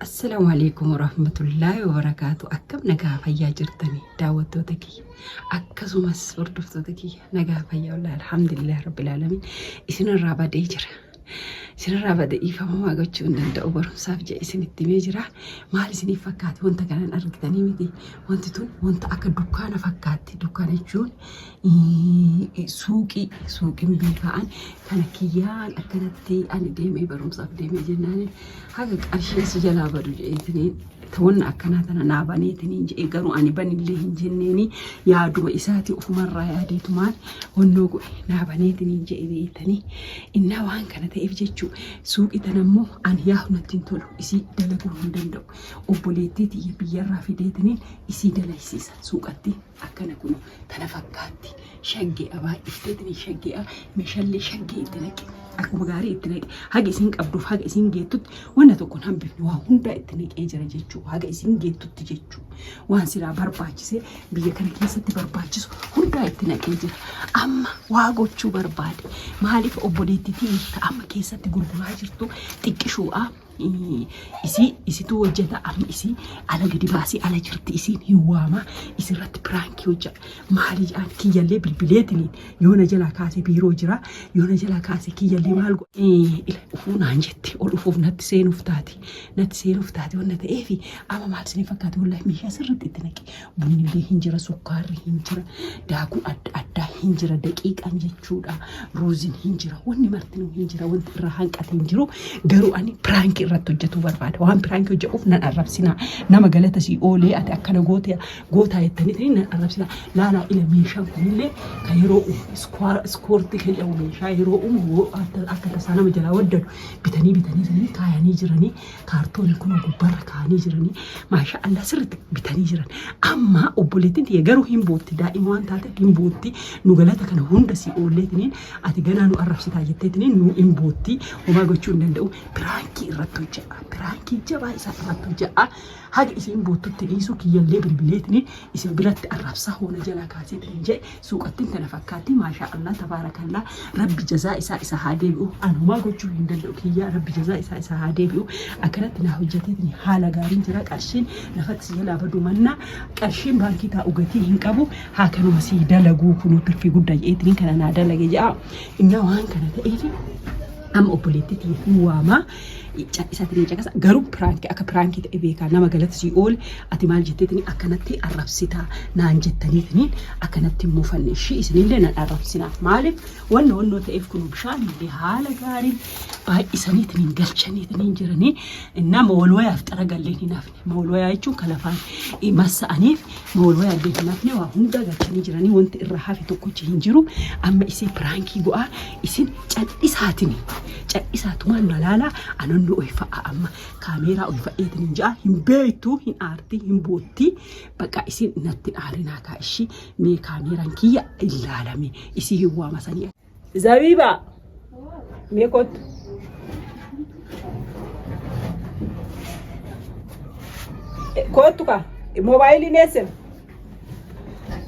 Assalaamu alaikum warahmatullaahi wabarakaatu. Akkam nagaa fayyaa jirtanii daawwattoota kiyya akkasumas hordoftoota kiyya nagaa fayyaa wallaahi alhamdulillah rabbil aalamiin isinirraa badee jira. Isinirraa badee dhiifamamaa gochuu hin danda'u barumsaaf jedhe isinitti himee jira. Maal isiniif fakkaate wanta kanan argitanii miti wanti tun wanta akka dukkaana fakkaatti dukkaana jechuun suuqii suuqiin beeka'an kana kiyyaan akkanatti ani deemee barumsaaf deemee jennaan haga qarshiin si jalaa badu jedheetiniin wanna akkanaa tana naa baneetiniin jedhee garuu ani banillee hin jenneeni yaaduma isaatii ofumarraa yaadeetumaan wannoo godhe naa baneetiniin jedhe beektanii innaa waan kana ta'eef jechuu suuqii tana immoo ani yaahu natti hin tolu isii dalaguu hin danda'u obboleettii tiyya biyyarraa fideetiniin isii dalaysiisa suuqatti Akkana kuno tana fakkaatti shaggee'a baay'ifteetiin shaggee'a meeshaalee shaggee itti naqe akkuma gaarii itti naqe haga isin qabduuf haga isin geettutti wanna tokko hin hambifne waa hundaa itti naqee jira jechuu haga isin geettutti jechuu waan silaa barbaachise biyya kana keessatti barbaachisu hundaa itti naqee jira amma waa gochuu barbaade maaliif obboleettiitiin amma keessatti gurguraa jirtu xiqqishuudha Isii isituu hojjeta amma isii ala gadi baasee ala jirti isiin hin waama isirratti piraankii hojjeta maali jedhaan kiyyallee bilbileetiniin yoo na jalaa kaase biiroo jira yoo na jalaa kaase kiyyallee maal godhe ila dhufuu naan jetti ol dhufuuf natti seenuuf taati natti seenuuf taati wanna ta'eefi amma maal isin fakkaate wallahi meeshaa sirriitti itti naqe Bunnillee hin jira, sukkaarri hin jira, daakuun adda addaa hin jira, daqiiqaan jechuudha, ruuziin hin jira, wanni martinuu hin jira, wanti irraa hanqate hin jiru. Garuu ani piraankii irratti hojjetuu barbaada. Waan piraankii hojjetuuf nan arrabsinaa. Nama galata sii oolee ati akkana goote gootaa jettanii nan arrabsinaa. Laalaa ila meeshaan kunillee kan yeroo iskoortii kan jedhamu meeshaa yeroo uumu akka tasaa nama jalaa waddadu bitanii bitanii bitanii kaayanii jiranii. Kaartoonii kun gubbarra kaa'anii jiranii maashaa Allah sirriitti bitanii jiran. Amma obboleettiin tiyya garuu hin bootti daa'ima waan taateef hin bootti nu galata kana hunda si oolleetiniin ati ganaa nu arrabsitaa jetteetiniin nu hin bootti homaa gochuu hin danda'u. Piraankii irratti hojjedha. Piraankii jabaa isaa irratti hojjedha. Haga isiin boottutti dhiisuu kiyyallee bilbileetiniin isin biratti arrabsaa hoona jalaa kaaseetiniin jedhe Suuqattiin tana fakkaatti maashaa Allah tabaarakallaa rabbi jazaa isaa isa haa deebi'u an homaa gochuu hin danda'u kiyyaa rabbi jazaa isaa isa haa deebi'u akkanatti naa hojjateetiin haala gaariin jira qarshiin lafatti si jalaa baduu mannaa qarshiin baankii taa'u gatii hin qabu haa kanuma sii dalaguu kunuu tirfii guddaa je'eetiin kana naa dalage je'a innaa waan kana ta'eef amma obboleettii tiyya hin waamaa Isaatiin hin caqasa garuu piraankii akka piraankii ta'e beekaa nama galata sii oole ati maal jetteetiin akkanatti arrabsitaa naan jettaniitiin akkanatti hin muufanne ishii isinillee nan arrabsinaa maaliif wanna wannoo ta'eef kun bishaan illee haala gaariin baay'isaniitiin hin galchaniitiin hin jiranii nama walwayaaf xaragalleen hin hafne mawalwayaa jechuun kan lafaan massa'aniif mawalwayaa illee hin hafne waa hunda galchanii jiranii wanti irraa hafe tokkochi hin jiru amma isii piraankii go'aa isin cal'isaatiin cal'isaatumaan na laalaa anonnu oyfa'a amma kaameeraa oyfa'eetiin hin ja'a hin beektu hin aartii hin boottii baqa isin natti aarinaa kaa ishii mee kaameeraan kiyya ilaalame isii hin waamasanii. Zabiiba mee kottu. Kottu kaa moobaayiliin eessa?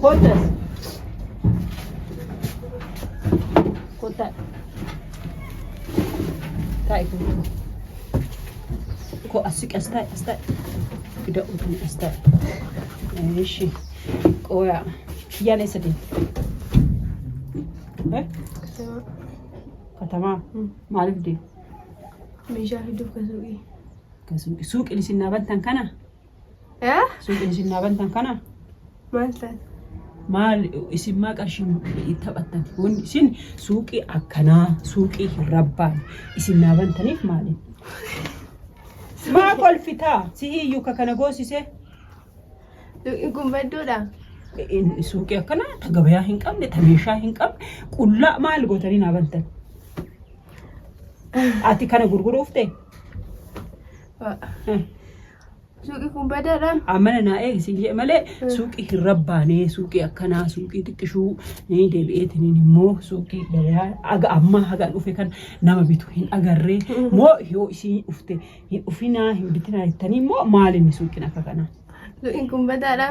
Kottu as. Kottaa. Taa'i kottu. Ko as siqi as taa'i as taa'i. Fida utuu as taa'i. Eeshi. Qooyaa. Kiyyaan eessa deemte? Eh? Katamaa. Maaliif deemte? Meeshaa fiduuf kan suuqii. Kan suuqii. Suuqiin isin naa bantan kana? Eh? Suuqiin isin naa bantan kana? Maal taate? Maal isin maa qarshii taphattan? Wanni isin suuqii akkanaa suuqii hin rabbaan isin naa bantaniif maali? Maa kolfitaa? Si'ii iyyuu ka kana goosise? Suuqiin kun badduudha. Suuqii akkanaa ta gabayaa hin qabne ta meeshaa hin qabne qullaa maal gootanii naa bantan? Ati kana gurguruuf ta'e? Suuqii kun badaadha. Amana naa eegi siin jedhe malee suuqii hin rabbaanee suuqii akkanaa suuqii xiqqishuu ni deebi'eetiniin immoo suuqii gabayaa haga ammaa haga dhufe kan nama bitu hin agarree moo yoo isiin dhufte hin dhufinaa hin bitinaa jettanii immoo maal inni suuqiin akka kanaa? Suuqiin kun badaadha.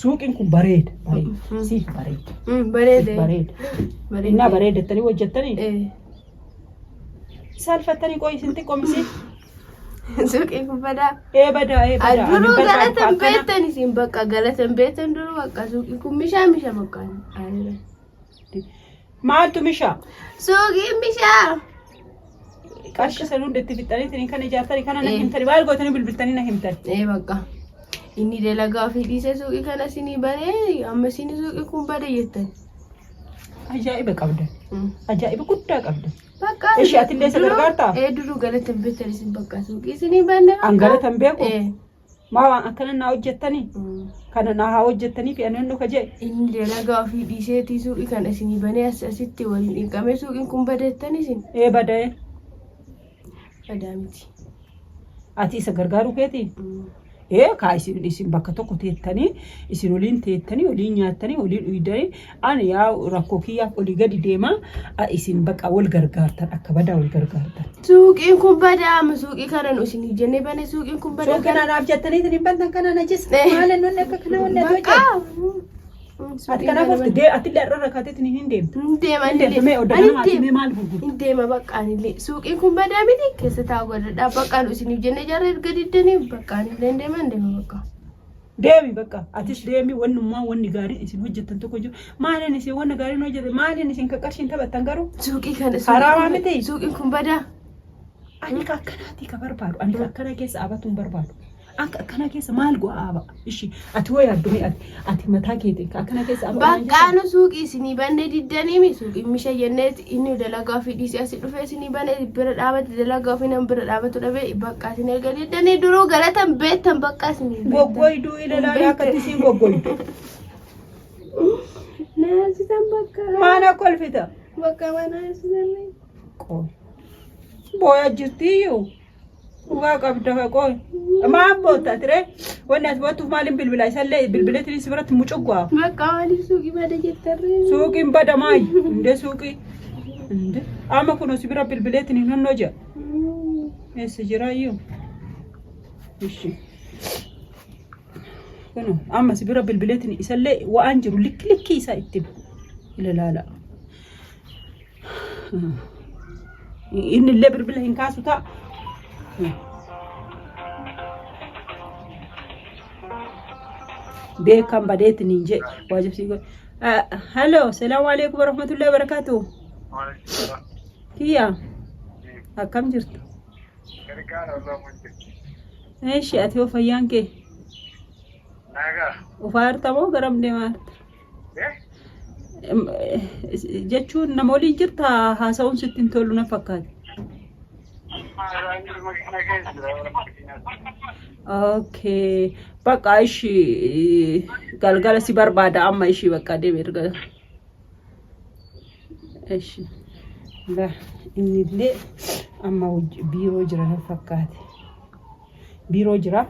Suuqiin kun bareeda bareeda siif bareeda siif Bareede. bareeda. Innaa bareeda jettanii hojjettanii Eh. saalfattanii qoy isin xiqqoo miti. Suuqiin kun badaa. Ee badaa ee badaa. Ani Duruu barbaadu galata hin akkana. beektan isin bakka galata hin beektan duruu bakka suuqiin kun mishaa misha bakka. Maaltu mishaa? Suuqiin mishaa. Qarshii san hunda itti fixxaniitiin kana ijaartanii kana na Ee. himtanii maal gootanii bilbiltanii na himtan. Ee bakka. Inni dalagaa ofii dhiisee suuqii kana isinii banee amma isin suuqii kun bade jettan. Ajaa'iba qabdan. Ajaa'iba guddaa qabdan. Bakka. Ishee atillee isa gargaartaa? Ee duruu galata hin beektan isin bakka suuqii isinii banne. An galata hin beeku. Ee. Maa waan akkana naa hojjettanii? Kana naa haa hojjettanii fi ani hundu ka jee. Inni dalagaa ofii dhiiseetii suuqii kana isinii banee as asitti waliin dhiqamee suuqiin kun badeettan isin. Ee bada'ee. Badaa miti. Ati isa gargaaruu keetii? Ee kaa isin isin bakka tokko teettanii isin waliin teettanii waliin nyaattanii waliin dhuydanii ani yaa rakkoo kiyyaaf olii gadi deemaa isin bakka wal gargaartan akka badaa wal gargaartan. Suuqiin kun badaa amma suuqii kana nu isin jennee bane suuqiin kun badaa. Suuqii anaaf jettanii hin bantan kana najis maal inni akka kana wanni ati Bakka. hojjetu. Ati kanaaf of dee ati illee har'a rakkaateetiin hin deemtu. Hin deema Hin deemtu mee odda kanaa ati mee maal gurgurtu? Hin deema bakka anillee suuqiin kun badaa miti keessa taa'u godhadhaa bakka nu isiniif jennee jarra erga diddanii bakka anillee hin deema hin deema bakka. Deemi bakka atis deemi wannummaa wanni gaariin isin hojjettan tokko jiru maaliin isin wanna gaariin hojjete maaliin isin ka qarshiin taphattan garuu Suuqii kana Haraamaa miti? Suuqiin kun badaa. ani ka akkanaatii ka barbaadu ani ka akkanaa keessa abatu hin barbaadu akka akkanaa keessa maal go'a aba ishi ati hoo yaaddu mee ati ati mataa keetiin ka akkanaa keessa aba Bakka nu suuqii isinii banne diddanii mi suuqii misha jennee inni dalagaa ofii dhiisee asii dhufee isinii bane bira dhaabate dalagaa ofii nama bira dhaabatu dhabee bakka isin erga diddanii duruu galatan beektan bakka isinii beektan. Goggoyduu ilaalaa akkatti isiin goggoydu. Naasisan bakka. Maana kolfita. Bakka mana naasisan. Qoy. Booya jirtiyyuu. Dhugaa qabda qoy. Maaf bootta tiree? Wanni as boottuuf maaliin bilbila? Isallee bilbileetiin si biratti mucuggaa. Bakka maaliif suuqii bada jettarree? Suuqiin bada maayi? Indee suuqii. Indee. Amma kun si bira bilbileetiin hin honnoo jira. Eessa jiraayyuu? Ishi. Kun amma si bira bilbileetiin isallee waan jiru likki likkii isaa itti ilaala. Inni illee bilbila hin kaasu ta'a. Beekan badeetiin hin jee waajibsii godhe. Hello, salaamu alaikum warahmatullahi wabarakatuh. Kiyya, akkam jirtu? Eeshi, ati hoo fayyaan kee? Ufaa jirta moo garam deemaa jirta? Jechuun nama waliin jirta haasa'uun sitti hin tolu na fakkaate. Okay. Bakka ishii galgala si barbaada amma ishii bakka deeme erga. Ishi. Ba inni illee amma biiroo jira na fakkaate. Biiroo jira.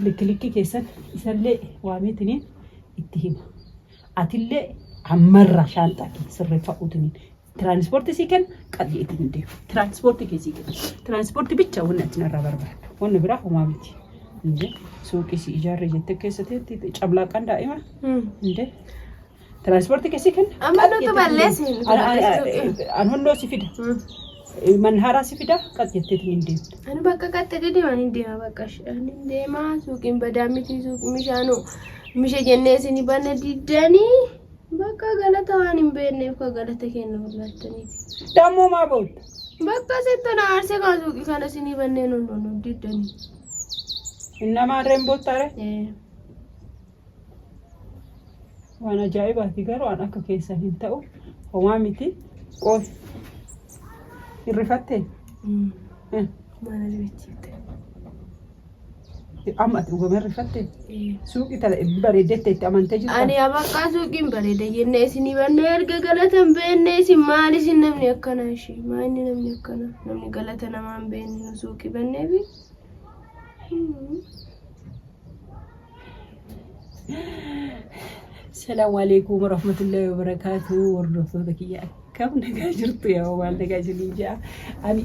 Likki likki keessan isallee waameetiniin itti hima. Atillee ammarraa shaanxaa kee sirreeffadhuutiniin tiraanispoortii sii kenna qaxxeetiin hin deemu. Tiraanispoortii kee sii kenna. Tiraanispoortii bicha wanni ati narraa barbaaddu. Wanni biraa homaa miti. Indee suuqii si ijaarre jettee keessa teetti cablaaqaan daa'ima. Indee tiraanispoortii kee sii kenna. Amma nutu balleesse, nutu balleesse. An honnoo si fida. Manhaaraa si fida qaxxeettiin hin deemtu. Ani bakka qaxxee deema ni deema bakka ani deema suuqiin badaa miti suuqii mishaanuu misha jennee isin banne diddanii bakka galata waan hin beekneef ka galata kenna wallaattaniiti. Dammoo maa bootta? Bakka sitti na aarsee kan suuqii kana isin bannee nu nu diddanii. Innamaa reen boottaa ree? Waan ajaa'ibaati garuu waan akka keessan hin ta'u homaa miti. Qoy. Hin rifattee? Mana rifachiifte. Amma ati dhugama hin rifattee? Suuqii tana bareeddette itti amantee jirta? Ani abaqaa suuqiin bareeda jennee isinii bannee erga galata hin beekne isin maal isin namni akkana ishee maal namni akkana namni galata namaa hin beekne nu suuqii banneefi. Salaamu alaikum warahmatullahi wabarakatuh. Hordoftoota kiyya akkam nagaa jirtu yaa maal nagaa isiniin jedha. Ani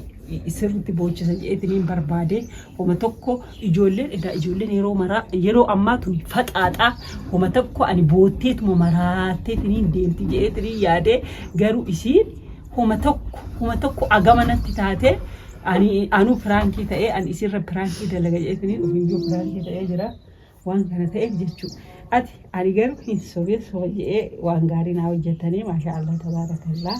sirriitti boochisa jedheetiniin barbaade homa tokko ijoolleen edaa ijoolleen yeroo maraa yeroo ammaa tun faxaaxaa homa tokko ani bootteetuma maraatteetiniin deemti jedheetiniin yaade garuu isiin homa tokko agama natti taate. Ani anuu piraankii ta'ee ani isirra piraankii dalaga jedheetiniin ofiiyyuu piraankii ta'ee jira. Waan kana ta'eef jechuu. Ati ani garuu hin sobee soba jedhee waan gaarii naa hojjettanii maashaa Allah tabaarakallah.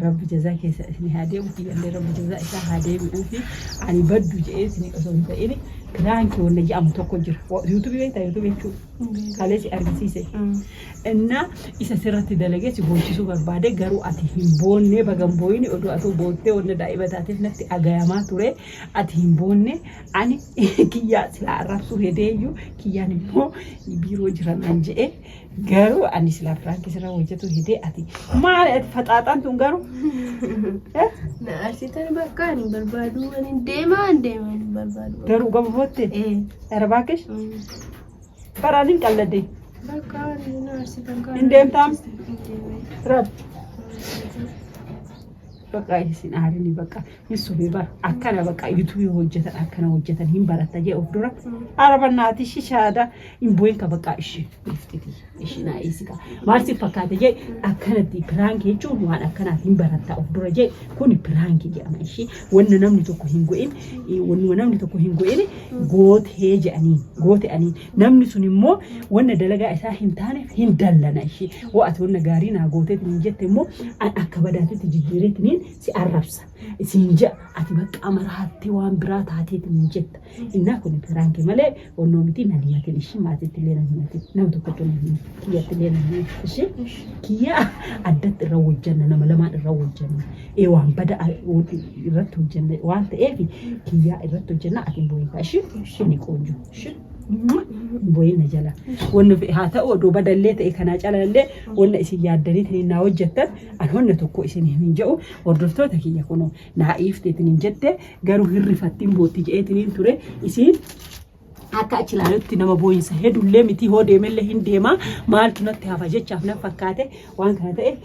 Rabbi jazaa keessa isin haa deemu kiyyallee rabbi jazaa isaa haa deebi'uufi ani baddu jedhee isin osoo hin ta'in piraankii wanna jedhamu tokko jira. Yuutuubii beektaa yuutuubii jechuun kalee si argisiise. Innaa isa sirratti dalagee si boochisuu barbaade garuu ati hin boonnee baga hin booyini oduu atuu boottee wanna daa'ima taateef natti agayamaa ture ati hin boonne ani kiyyaa silaa arrabsuu hedeeyyuu kiyyaan immoo biiroo jira naan jedhee garuu ani silaa piraankii sirra hojjetu hedee ati maali ati faxaaxaan tun garuu Eh? Na arsitan bakka ani hin barbaadu ani deema ani deema ani hin barbaadu. Garuu gama bootte Eh. Arabaakis Mm. baraan hin qalladde Bakka ani na arsitan Hin deemtaam? Hin deeme. Rabbi bakka isin aarini bakka hin sobee bara akkana bakka yuutuubii hojjetan akkana hojjetan hin baratta jee of dura araba naati shishaada hin bu'in ka bakka ishee giftiti ishee naa eesika maal si fakkaate jee akkanatti piraankii jechuun waan akkanaaf hin baratta of dura jee kuni piraankii jedhama ishee wanna namni tokko hin godhin wannuma namni tokko hin godhin gootee jedhaniin goote aniin namni sun immoo wanna dalagaa isaa hin taaneef hin dallana ishee hoo ati wanna gaarii naa gooteetiin hin jette immoo an akka badaatitti jijjiireetiniin si arrabsa siin je'a ati bakka maraattee waan biraa taateetiin hin jetta innaa kun piraankii malee onnoo miti nan himatin ishii maatiitti illee nan himatin nama tokkotti nan himatin kiyyatti illee nan himatin ishii kiyya addatti irra hojjanna nama lamaan irra hojjanna ee waan bada irratti hojjanna waan ta'eef kiyyaa irratti hojjanna ati hin boo'in ishii ishii qoonjo ishii hin boo'in na jala wanni fe'e haa ta'u odoo badallee ta'e kanaa calallee wanna isin yaaddaniitiin naa hojjettan an wanna tokko isin hin jedhu hordoftoota kiyya kunoo naa dhiifteetiin hin jette garuu hirrifattiin bootti je'eetiin ture isiin akka achi ilaalutti nama boo'insa hedullee miti hoo deemellee hin deema maaltu natti hafa jechaaf na fakkaate waan kana ta'e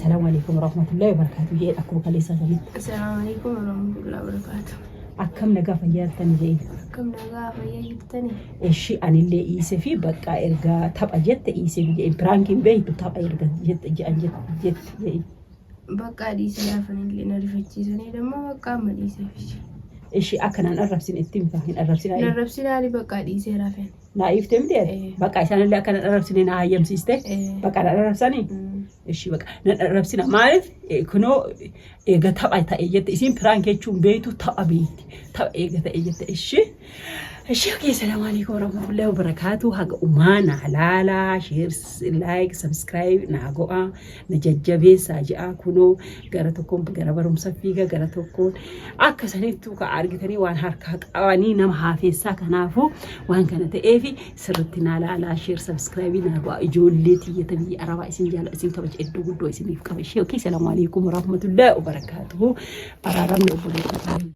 salaamu alaikum warahmatullahi wabarakatuh jedhe akkuma kaleessaa sanitti. Assalaamu alaikum warahmatullahi wabarakatuh. Akkam nagaa fayyaa jirtan jedhe. Akkam nagaa fayyaa jirtani? Eshi anillee dhiisee fi bakka erga tapha jette dhiisee fi jedhe piraankiin beektu tapha erga jette jedhan jette jedhe. Bakka dhiisee laafanillee na rifachiisanii damma bakka amma dhiisee. Eshi akka naan arrabsin itti himta hin arrabsin Na arrabsinaani bakka dhiisee rafeen. Naa dhiifte miti Eh. bakka isaanillee akka naan arrabsine na hayyamsiiste bakka naan arrabsanii. Eshi bakka nan arrabsina maaliif kunoo eega tapha ta'e jette isiin piraank jechuun beektu tapha beekti tapha eega ta'e jette eshi. Eshi okay salaamu alaikum warahmatullahi wabarakatuh haga umaa naa laalaa share like subscribe naa go'a na jajjabeessaa je'a kunoo gara tokkoon gara barumsa fiiga gara tokkoon akka sanittuu ka argitanii waan harkaa qabanii nama haafeessaa kanaafuu waan kana ta'eef sirritti naa laalaa share subscribe naa go'a ijoollee tiyyata biyya arabaa isin jaala isin kabaja iddoo guddoo isiniif qaba ishee okay salaamu alaikum warahmatullahi wabarakatuh araaramni obboleessa.